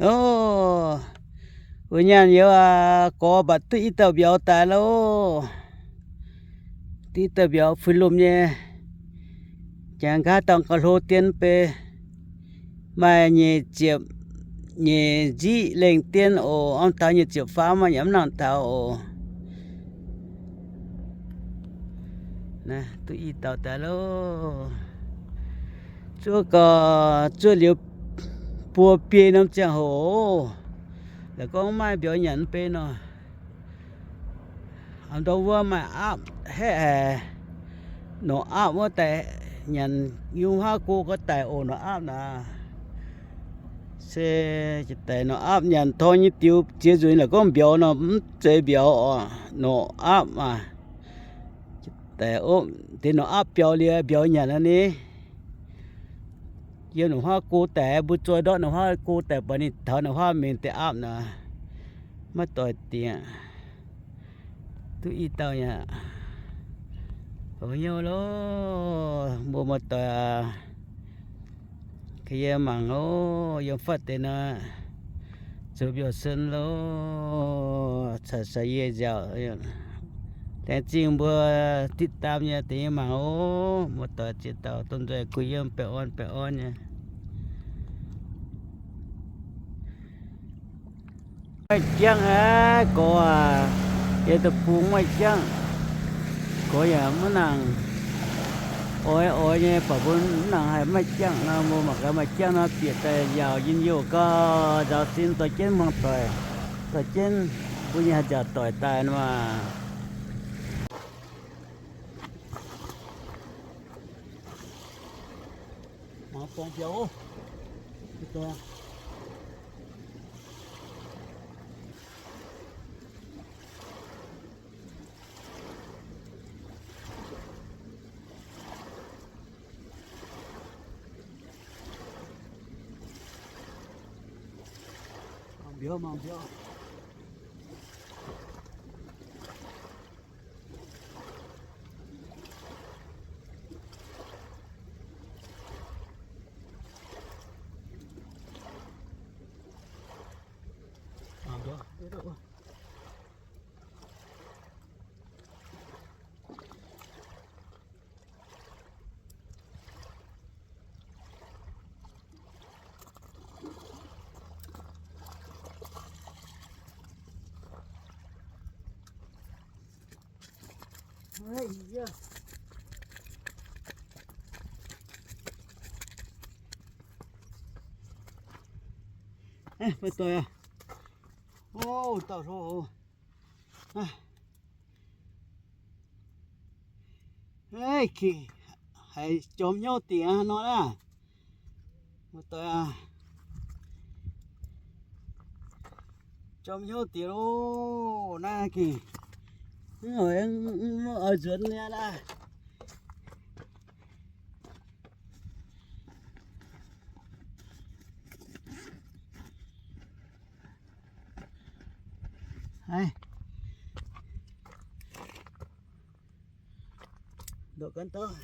Ov, wuov nyaanh youz aac, gorx mbatc duqv i dauh mbiauz daaih loh. Duqv i dauh mbiauz fuix lomh nyei, jangx nqa'haav dauh gauh hlo dien bei, maaih nyeic ziepc nyeic nziqv lengh dien oc. Mv taux nyeic ziepc faam maaih yaac mv nangc taux oc. Duqv i dauh daaih loh. Zuov gau, zuov liuz buo biei norm ziangh hoc, laaix gorngv maaih mbiauz nyanc mv bei nor, a'ndorm wuov maaih aapv haeqv haic, norqc aapv wuov daaih nyanc, yungh huaav go gorngv daic oc, norqc aapv naaic. Se daic norqc aapv nyanc torngv nyei diux ziex nzunc laaix gorngv mbiauz nor mv zeiz mbiauz oc, norqc aapv maah. Deix norqc aapv biaux liuz mbiauz nyanc aqv ni. Yiem norqc huaav go daic, mbuo zoi ndortv norqc huaav go daic baac ninh taux norqc huaav mingh deix aapv naaic, maiv doix dingc. Duqv i dauh aqv. Hnyouv loh, mbuo muoz-doic aac, ka yie mangc oc, yiem fatv deix nor, zoux mbiauz-sen loh, caux yie nziaauc. Laengz zingh mbuo ติดตาม nyei deix nyei mangc oc. Muoz-doic ziex dauh dongh nzueic kuh yiem baengh orn baengh orn nyei. Maaih jangv aqv, gorx aac, yie deic-bung maaih jangv. Gorx yaac maiv nangc oix oix nyei, baac mbuo mv nangc haih maaih jangv nor, mbuo mangc gaax maaih jangv nor bieqc daaih nziaauc njien-youh gau, nzaaux sin dorh jienv hmuangv doic, dorh jienv mbuo nyei haih nziaauc doic daaih nor maah. Mangc mbiauz, mangc mbiauz. Mangc mbiauz. Maaih doic aac. Ov, dauh hlo. Haiz jorm hnyouv dingc aqv nor naaiv. Muoz-doic aac, jorm hnyouv dingc loh naaiv gengh. Mv oix nzuonx nyei naaiv. Haiz, ndoqc ganh dauh.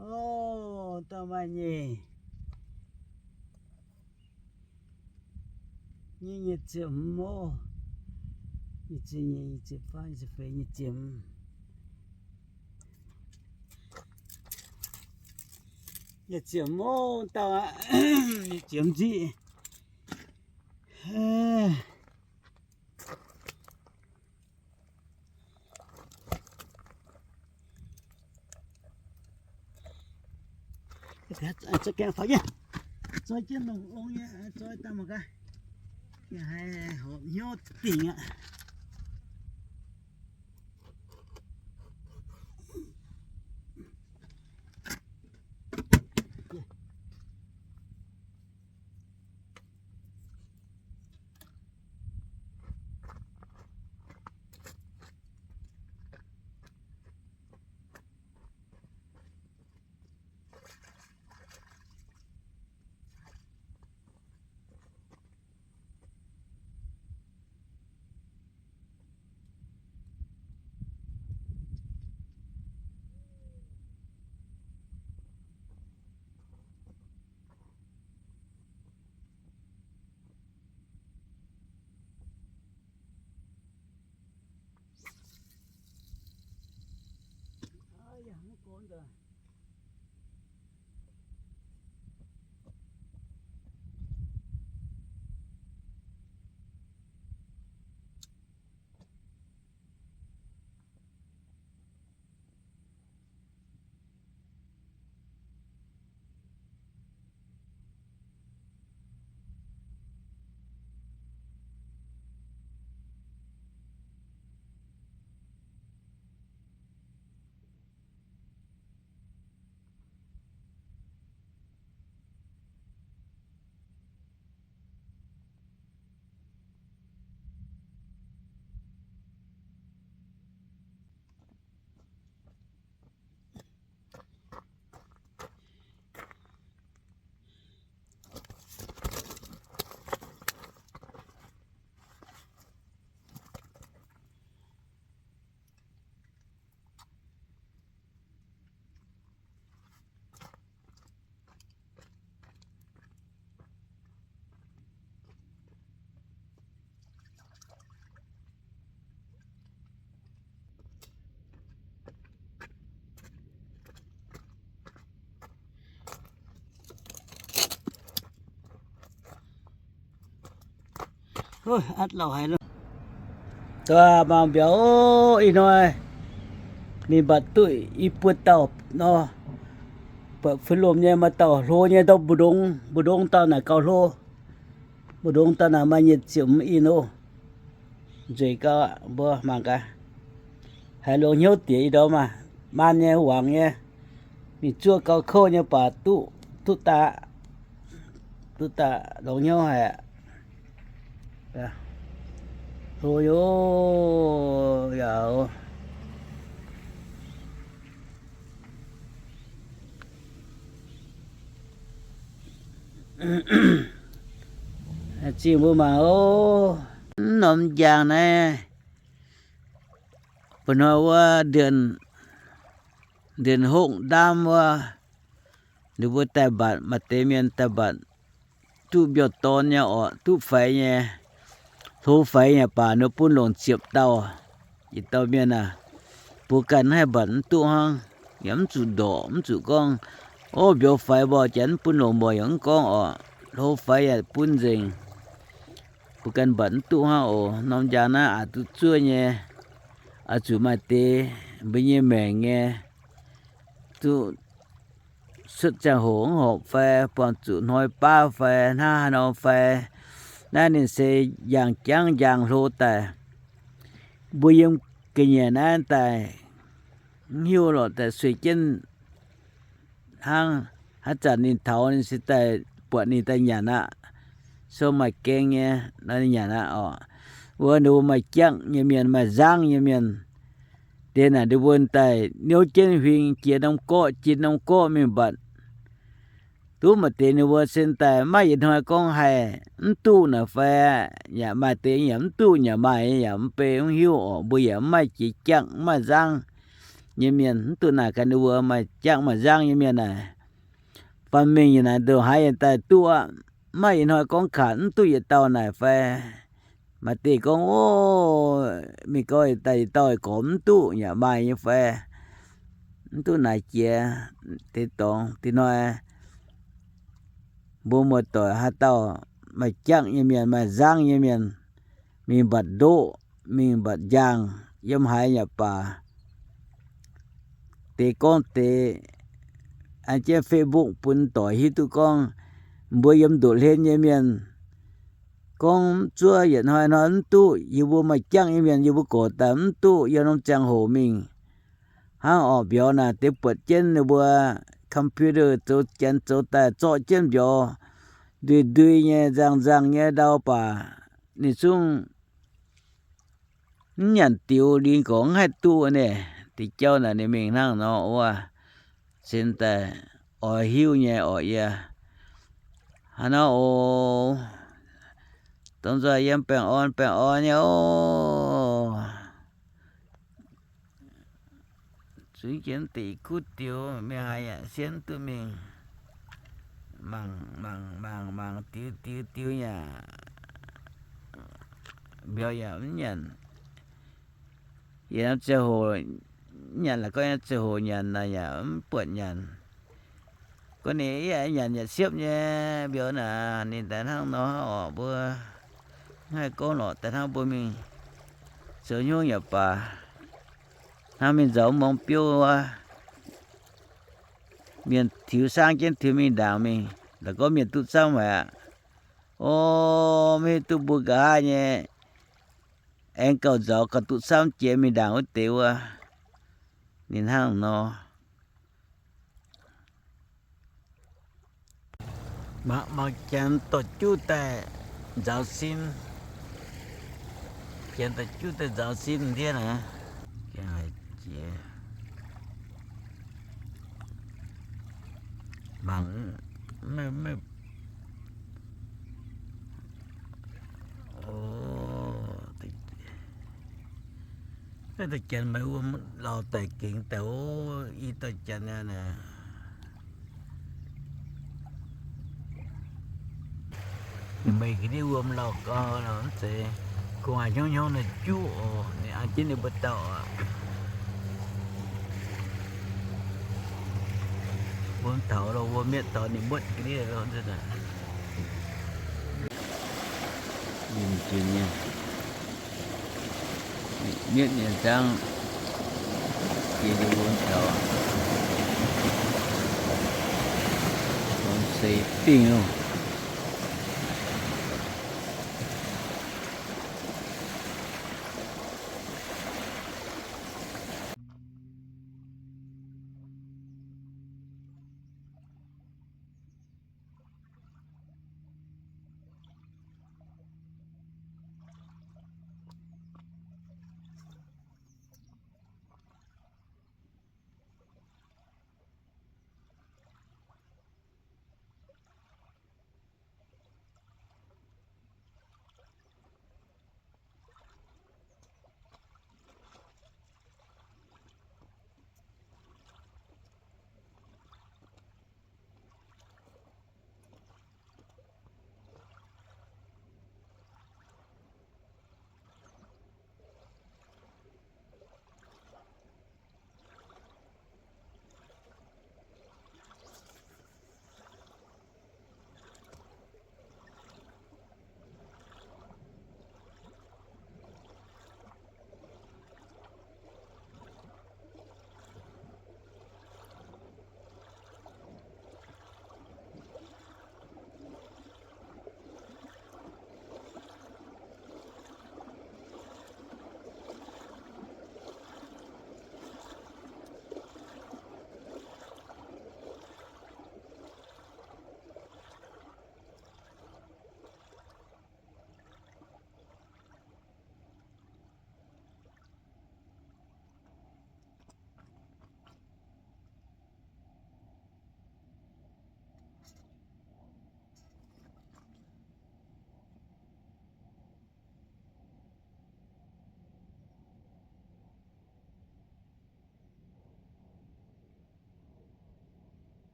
Ov, dauh maaih nyic, nyic, nyic ziepc hmz oc. Nyic ziepc nyeic, nyic ziepc faam, nyic ziepc feix, nyic ziepc hmz. Nyic ziepc hmz oc, dauh aqv. Nyic ziepc hmz nziqv. Zoi gaengh faaux nyei. Zoi jienv longx-longx nyei, zoi daaih mangc gaax. Haiz horpc hnyouv dingc aqv. Ov, mangc mbiauz ov, ih hnoi mingh mbatc duqv i buo dauh nor, buatc fun lomh nyei, maaih dauh hlo nyei, ndortv mbu'ndongx, mbu'ndongx dauh naaic gauh hlo. Mbu'ndongx dauh naaic maaih nyic ziepc i nor. Nzueic gauh aqv, mbuo mangc gaax. Haiz longx hnyouv diex i ndorm maah, maan nyei, wangc nyei, mingh zuov gauh kouv nyei baac duqv, duqv daaih, duqv daaih longx hnyouv haic aqv. Hlo yoc, yaac zingh mbuo mangc ov. Mv norm njang naaiv, ba'hnoi wuov, Ndienx Hopv ndaamv wuov, ninh mbuo daaih mbatc, maaih deix mienh daaih mbatc, duqv mbiauh dorn nyei orqc, duqv faix nyei, hlo faix nyei baac ninh bun longc ziepc dauh. Yietc dauh mienh aah, mbuo ganh haih mbatc mv duqv hnangv, yaac mv zuqc ndorqc, mv zuqc gorngv, ov, mbiauz faix mborqv janx mv bun longc mborqv yaac mv gorngv orqc, hlo faix yaac bun nzengc. Mbuo ganh mbatc mv duqv hnangv oc. Norm njang naaiv aqc duqv zuov nyei, oix zuqc maaih deix mbuo nyei maengc nyei, duqv cuotv ziangh hoc mv horpc fai, buangh zuqc hnoi baav fai, hnangv haaix nor fai, naaiv ninh se yangh jangv njang hlo daaih. Mbuo yiem ga'nyiec naaiv daaih mv hiuv lorqc, daaih sueih jienv hnangv. Haaix zanc ninh taux, ninh se daaih buatc ninh daaih nyanc aqv. Sou maaih gaeng nyei nor ninh nyanc aqv oc. Wuov ninh mbuo maaih jangv nyei mienh, maaih nzangv nyei mienh, deix naaic ninh mbuo daaih niouv jienv huing jiex norm gorqv, jiex norm gorqv mingh mbatc. Duqv maaih deix ninh mbuo se daaih maiv yietc hnoi gorngv haih mv duqv naaic fai, yaac maaih deix yaac mv duqv, yaac maaih yaac mv bei, mv hiuv orqc. Mbuo yaac mv maaih jiex jangv, mv maaih nzangv nyei mienh, mv duqv naaic gaax ninh mbuo maaih jangv maaih nzangv nyei mienh naaic. Faanh mingh yaac naaic ndoqc haaix yaac daaih duqv aqv. Mv maaih yietc hnoi gorngv kaac mv duqv yietc dauh naaic fai. Maaih deix gorngv, ov, mingh gau daaih yietc dauh gorx mv duqv yaac maaih nyei fai. Mv duqv naaic jiex deix dorngx. Deix hnoi mbuo muoz-doic haaix dauh maaih jangv nyei mienh, maaih nzangv nyei mienh, mingh mbatc ndoqv, mingh mbatc njang, yiem haaix yaac baac, deix gorngv deix, an jienv Facebook bun doic hiuv duqv gorngv, mbuo yiem ndoqv hlen nyei mienh gorngv mv zuov yietc hnoi hnoi mv duqv. Yie mbuo maaih jangv nyei mienh yie mbuo gorx daaih mv duqv yiem norm ziangh hoc mingh. Hnangv orqc, mbiauz naaic deix buatc jienv ninh mbuo computer zoux janx zoux daaih zorqv jienv mbiauz ndui ndui nyei, nzang nzang nyei ndau baac ninh zungv mv nyanc diux, lingh gorx mv haih duqv naaic. Deix jauv naaic ninh mingh hnangv nor wuov, cingx daaih oix hiuv nyei orqc. Yie hnangv nor oc, dongh nzoih yiem baengh orn baengh orn nyei oc. Zuiz jienv deix kuv diux mingh haaix yaac sienv duqv mingh. Mangc mangc mangc mangc diux diux diux yaac mbiauz yaac mv nyanc. Yie ziangh hoc nyanc la'gorngv nyei ziangh hoc nyanc naaic yaac mv buatc nyanc. Gorngv ninh yaac nyanc yaac siepv nyei mbiauz naaic, ninh daaih hnangv nor oc. Mbuo mv haih gorngv lorqc, daaih hnangv mbuo mingh zoux hnyouv yaac baac, hnangv mingh nzaaux mong biouv wuov, mienh tiux saangv jienv tiux mingh ndaangc mingh, la'gorngv mienh duqv camv haic aqv. O, maiv hiuv duqv mbuo nqa'haav nyei aengx gauh nzaaux gauh duqv camv jiex mingh ndaangc wuov deix wuov. Ninh hnangv nor. Mangc, mangc janx dorh juv daaih nzaaux sin. Janx dorh juv daaih nzaaux sin ndiev naaic. Jiex. Mangc, mv, mv, o, janx maaih wuom lauh daic gengx daaih, o, i dauh janx aqv naaic. Meih ga'ndiev wuom lauh gau, mv zeiz gu'nguaaic hnyouv hnyouv naaiv juv oc. Ninh an jienv ninh mbuo dauh aqv. Wuom taux lo, wuom mietv taux ninh muotv ga'ndiev lo. Mietv nyei nzangv, jiex ninh wuom taux, wuom seix dingh oc.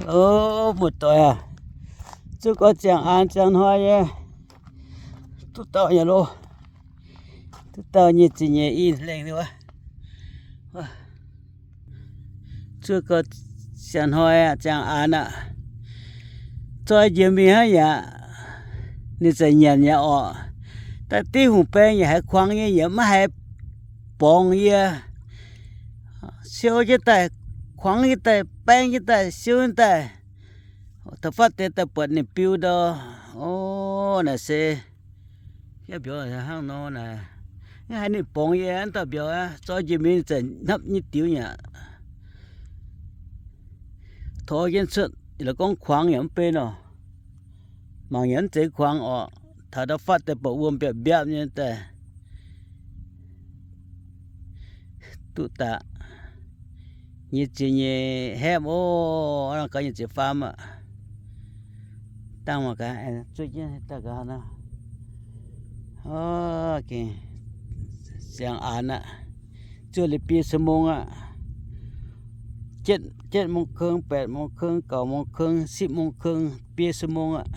O, muoz-doic aac, zuov gau ziangh aanx ziangh hnoi nyei, duqv dauh nyei loh, duqv dauh nyei zingh nyeic ih lengh wuov. Zuov gau ziangh hnoi aqv, ziangh aanx aqv. Zoi njiec mingh hnangv yaac ninh za'nyanc yaac orqc. Daaih div hungh baeng yaac haiz kuangx nyei, yaac maiv haiz borngz yie. Siou jienv daaih, kuangx jienv daaih, baeng jienv daaih, siou jienv daaih. Taux fatv deix daaih buatc ninh biu ndau. O, naaic se, yie mbiauz hnangv nor naaic, mv haiz ninh borngz yie mv dauh mbiauz aqv, zoi njiec mingh zai hnapv nyei diux nyei aqv. Tov jienv cuotv, la'gorngv kuangx yaac mv bei nor, mangc yaac mv zeiz kuangx orqc. Taux ndau fatv deix buatc wuom mbiapv mbiapv nyei daaih. Duqv daaih. Nyic ziepc nyeic hepv oc, gaux nyic ziepc faam aqv. Dangh mangc gaax, zuov jienv daaih gaax nor. Gengh siang aanx aqv. Zuov liuz biei ชั่วโมง aqv. เจ็ด เจ็ดโมงครึ่ง แปดโมงครึ่ง เก้าโมงครึ่ง สิบโมงครึ่ง biei ชั่วโมง aqv.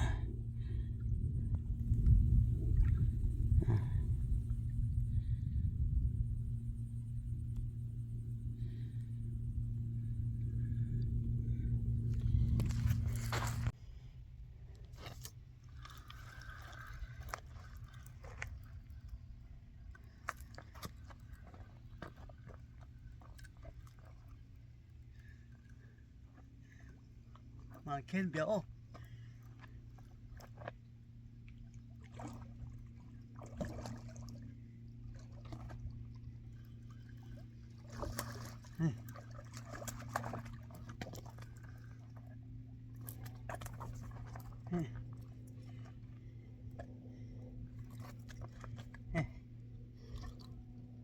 Mangc ken mbiauz oc.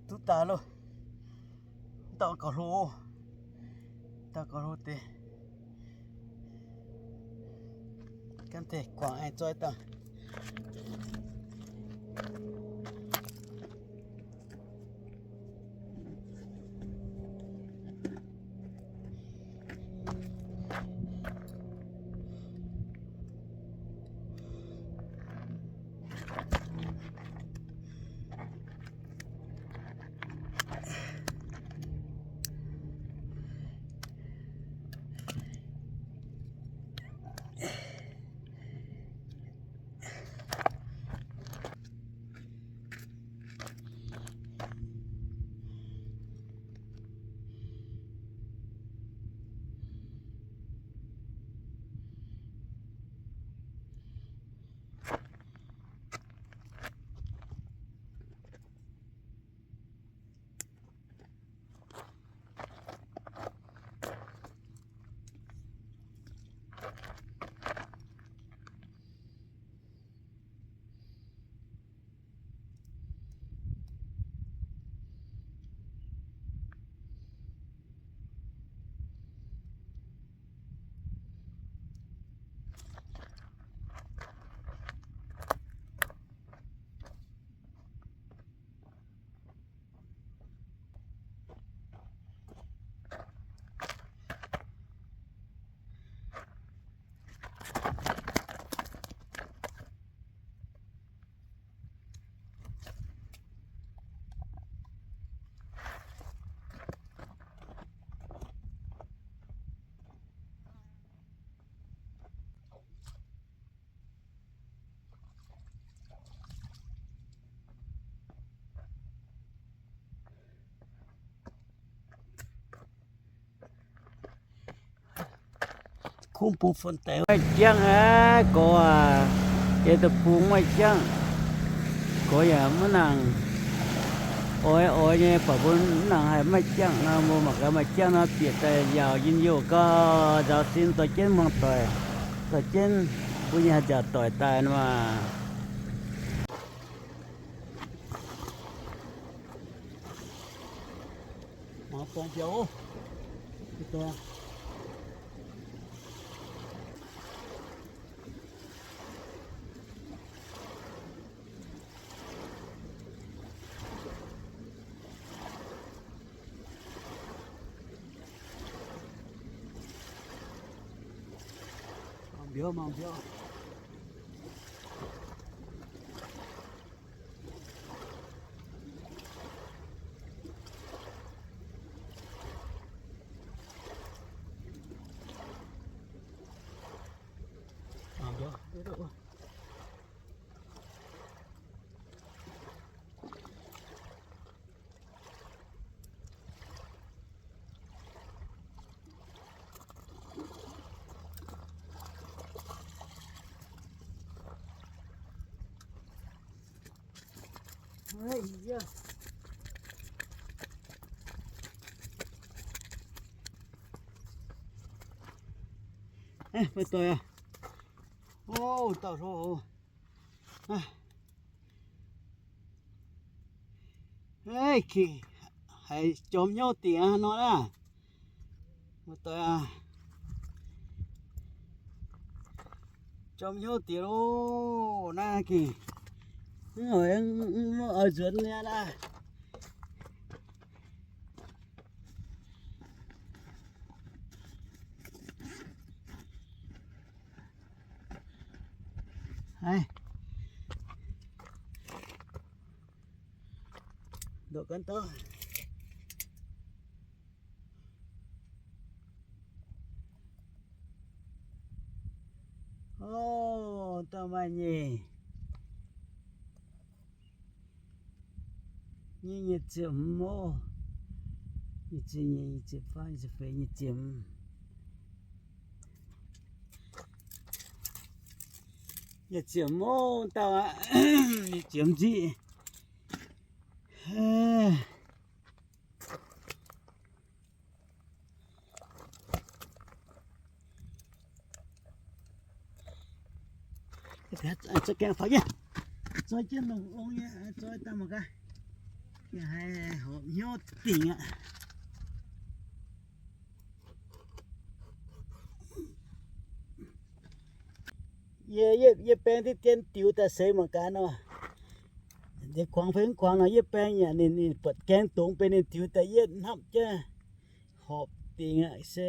Duqv daaih loh. Dauh gauh hlo, dauh gauh hlo deix. Gan deix guangc aengx zoi dangh. Kungx bungx fun deix maiv jangv aqv, gorx aac. Yie daaih bungx maiv jangv. Gorx yaac maiv nangc oix oix nyei, baac mbuo mv nangc haih maiv jangv nor, mbuo mangc gaax maaih jangv nor bieqc daaih yaauc njien-youh gau, nzaaux sin dorh jienv hmuangx doic, dorh jienv mbuo nyei haaix nziaauc doic daaih nor maah. Mangc borngz biauv oc. Mangc mbiauz, mangc mbiauz. Meih doic aac. Ov, dauh hlo oc. Haiz jorm hnyouv dingc aqv nor naaiv. Meih doic aac. Jorm hnyouv dingc loh naaiv gengh. Mv oix, mv oix nzuonx nyei naaiv. Haiz, ndoqc ganh dauh. Ov, dauh maaih nyic, nyic, nyic ziepc hmz ov. Nyic ziepc nyeic, nyic ziepc faam, nyic ziepc feix, nyic ziepc hmz. Nyic ziepc hmz ov, dauh aqv. Nyic ziepc hmz nziqv. Zoi gaengh faaux nyei. Zoi jienv longx-longx nyei, zoi daaih mangc gaax. Yaac haiz horpc hnyouv dingc aqv. Yie, yie, yie baeng diqv dien diux daaih seix mangc gaax nor. Nziex kuangx fai mv kuangx nor, yie baeng yaac ninh, ninh buatc gaeng dongz benx ninh diux daaih yietv hnamv jienv horpc dingc aqv se.